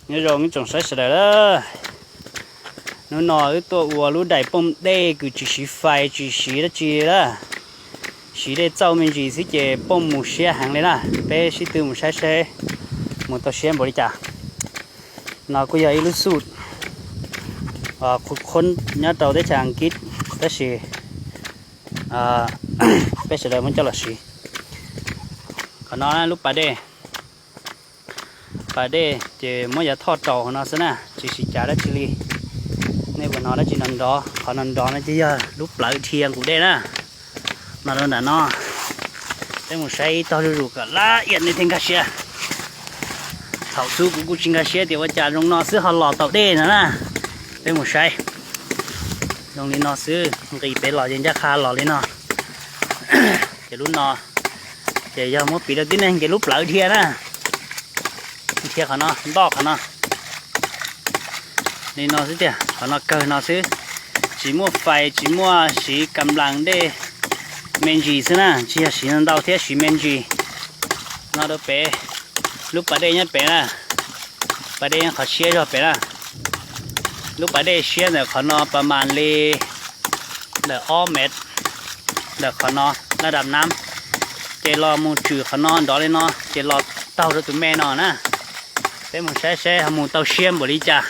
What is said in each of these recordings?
Nyob zoo ib tsoom saib sawv daws na, hnub no wb tuaj ua lub daim pooj dej kws tsis siv fais tsis siv dab tsi na, siv dej txauj me ntsis xwb ces pooj mus siab heev li na. Peb sib tw mus saib seb mus tau siab npaum li cas. No kuj yog ib lub xuj qhuv qhuv nyob rau teb chaws Askiv, tab sis peb sawv daws muab coj los siv. Qhov no lub pas dej, pas dej ces muab yav thoj rau hauv no xwb na, tsis siv cav dab tsi li. Nej puas hnov dab tsi nrov nrov? Qhov no nrov no ces yog lub plawv dhia nqus dej na. No rau nram no, peb mus saib ib tog zuj zus kom laj iam nej thiaj nkag siab. Thaum xub kuv kuj tsis nkag siab tias ua cas zoo no xwb ho los tau dej no na. Peb mus saib. Zoo li no xwb, nqis pem los ces ncaj qha los li no. Ces lub no ces yog muab piv rau tib neeg ces lub plawv dhia na. Dhia qhov no, ntoj qhov no. Li no xwb tiag, qhov no kawg no xwb. Tsis muaj fais, tsis muaj siv kam las dej, me ntsis xwb na, tsis yog siv ntau thiab, siv me ntsis. No rau pem, lub pas dej nyob pem na, pas dej nyob qhov siab zog pem na. Lub pas dej siab ntawm qhov no pas mas li ntawm ob mev ntawm qhov no laj dam nab, ces los mus tshwm qhov no nrov li no ces los taug rau tus me no na. Peb mus saib seb ho mus tau siab npaum li cas.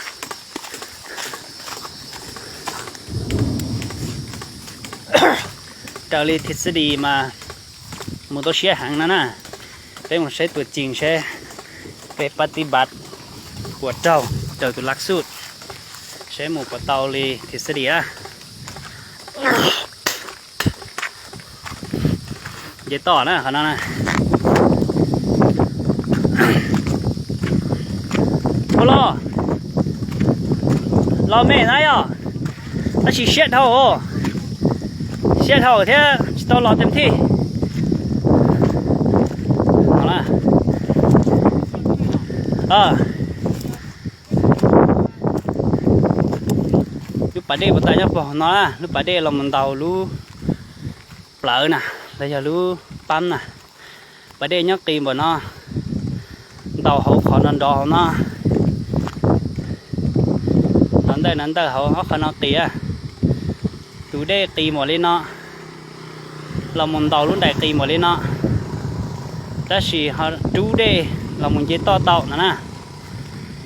Raws li thib xi dis mas mus tau siab heev no na. Peb mus saib tuam cees seb peb pab tib npav puas raug raws tus laj xuj, seb mus puas tau li thib xi dis na. Nce toj na qhov no na. Ua los, los me na yog, tab sis siab dhau, siab dhau thiab tsis tau los tes thij. Lub pas dej puas tas nyob puag no na, lub pas dej los mus ntaus lub plawv na, los yog lub pab na. Pas dej nyob qis npaum no, ntaus hauv qhov no nrov hauv no. Nov ntawj nov ntawj hauv ob qhov no qis. Tus dej qis npaum li no, los mus ntaus lub nraim qis npaum li no, tab sis ho rub dej los mus nce toj tau no na.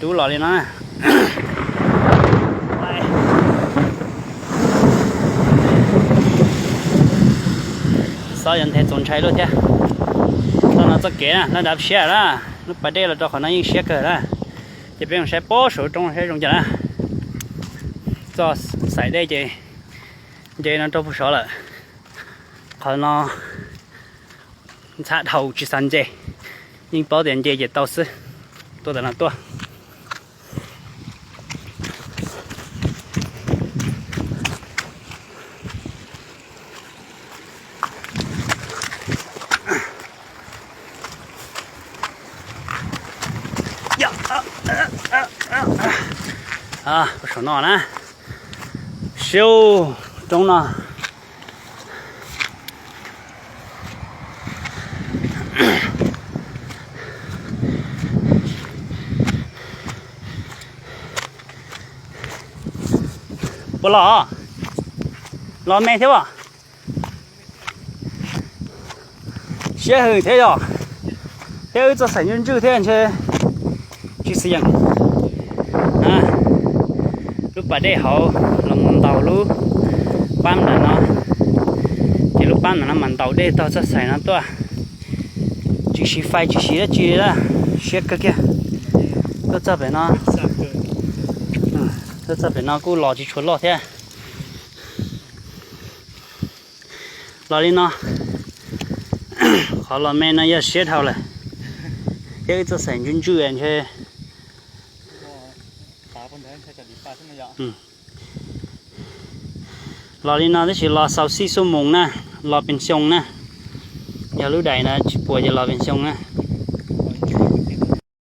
Rub los li no na. Xob yuav nthe txaus ntshai luaj thiab. Txoj no txoj kev na, laj dam siab na, lub pas dej los rau qhov no yeej siab kawg na. Ces peb mus saib puag saum roob saib zoo cas na. Txoj xaim dej ces nce no rau puag saud lawm. Qhov no ntxhab dhau tsis xav nce, yeej paub tias nce ces tau xwb. Tuaj ntawm no tuaj. Puag saum no na, siab roob no. Puas los? Los me thiab as. Siab hwm thiab yog, thiab wb txoj xaim ntswj ntswj thiab ntshe tsis xis yeem. Lub pas dej hauv los mus ntaus lub pab ntawm no, ces lub pab ntawm no mas ntaus dej taug txoj xaim no tuaj. Tsis siv fais tsis siv dab tsi li, siab kawg kiag. Tuaj txog pem no, tuaj txog pem no kuj los tsis tshua loj thiab. Los li no, qhov los me no yog siab dhau lawm, thiab wb txoj xaim ntswj ntswj ntshe. Los li no tab sis los xaus xij xuab moos na, los pes xyoo na. Yog lub daim no tsis puas ces los pes xyoo na.